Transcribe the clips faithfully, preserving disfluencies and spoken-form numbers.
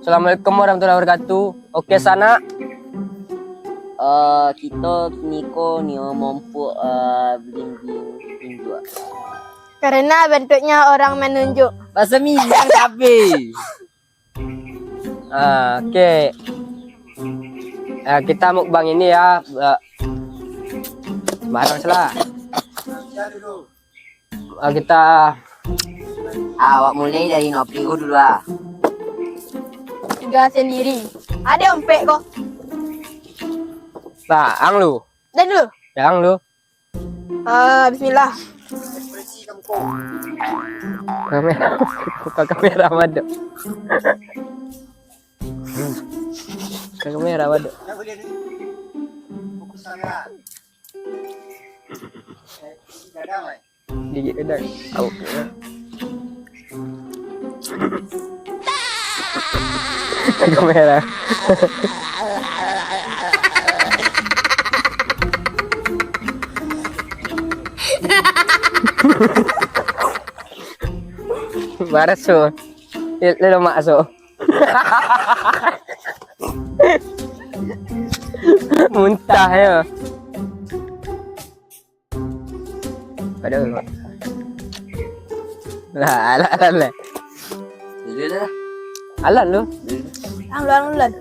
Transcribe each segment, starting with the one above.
Assalamualaikum warahmatullahi wabarakatuh. Oke, sanak. Eh, kito kiniko nio mompuak, eh, belimbing tunjuak. Karena bentuknya orang menunjuk. Bahasa Minang tapi. Ah, oke. Ah, kita mukbang ini ya, eh, barang salah. Ah, kita, ah, awak mulai dari Nopi dulu ah. Tiga sendiri. Ada ompek kok. Bang lu. Dan dulu. Yang lu. Ah, bismillah. Kamera, buka kamera madok. Buka kamera madok. Gigit kedai. Au. Kamera. Baras tu. Lemak so. Muntah ya. Pada lah, alah, alah, alah. Alah lu. Alah, alah, alah.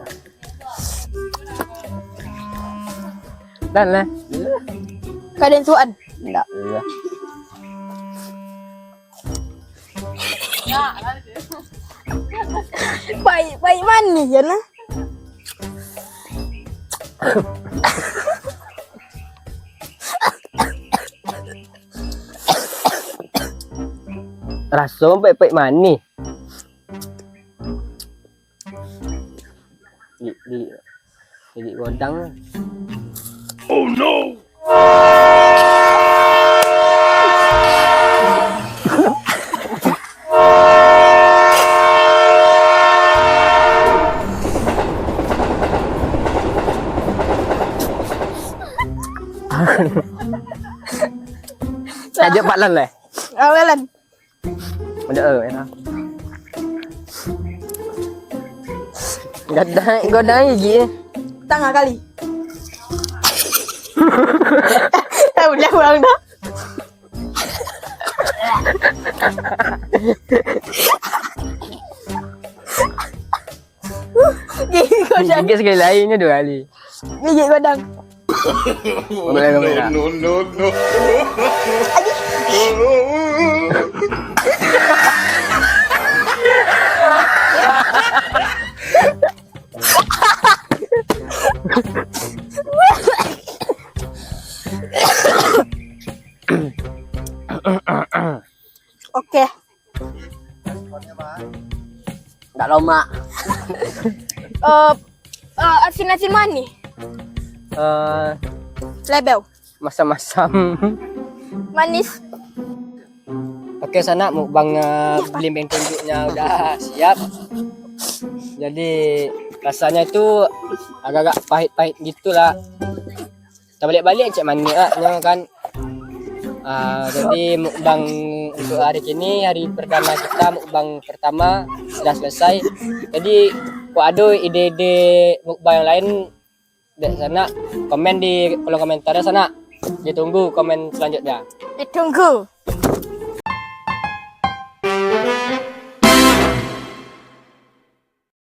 Dan lah. Kaden suan. Enggak. Pai, pai manih ya nah. Raso pai-pai manih. Di, di, di godang. Oh no. Aja Pak Lan lah. Awalan. Ada eh, ya. Godang, godang gigi. Tangah kali. Tahu dah orang dah. Gigi godang. Gigi sekali lainnya dua kali. Gigi godang. Boleh, boleh, no, no, no, no. Oke. Ndak lomak. Eh, eh, asin-asin manih. Eh, lebel. Masam-masam. Manis. Oke, sanak, mukbang, eh, belimbing tunjuknya udah siap. Jadi, rasanya itu agak-agak pahit-pahit gitulah. Tabaliak-baliak cek manih ah, nyo kan. Ah, jadi mukbang untuk hari kini, hari pertama kita, mukbang pertama sudah selesai. Jadi, kok ado ide-ide mukbang yang lain, dek sanak, komen di kolom komentar ya, sanak. Ditunggu komen selanjutnya. Ditunggu.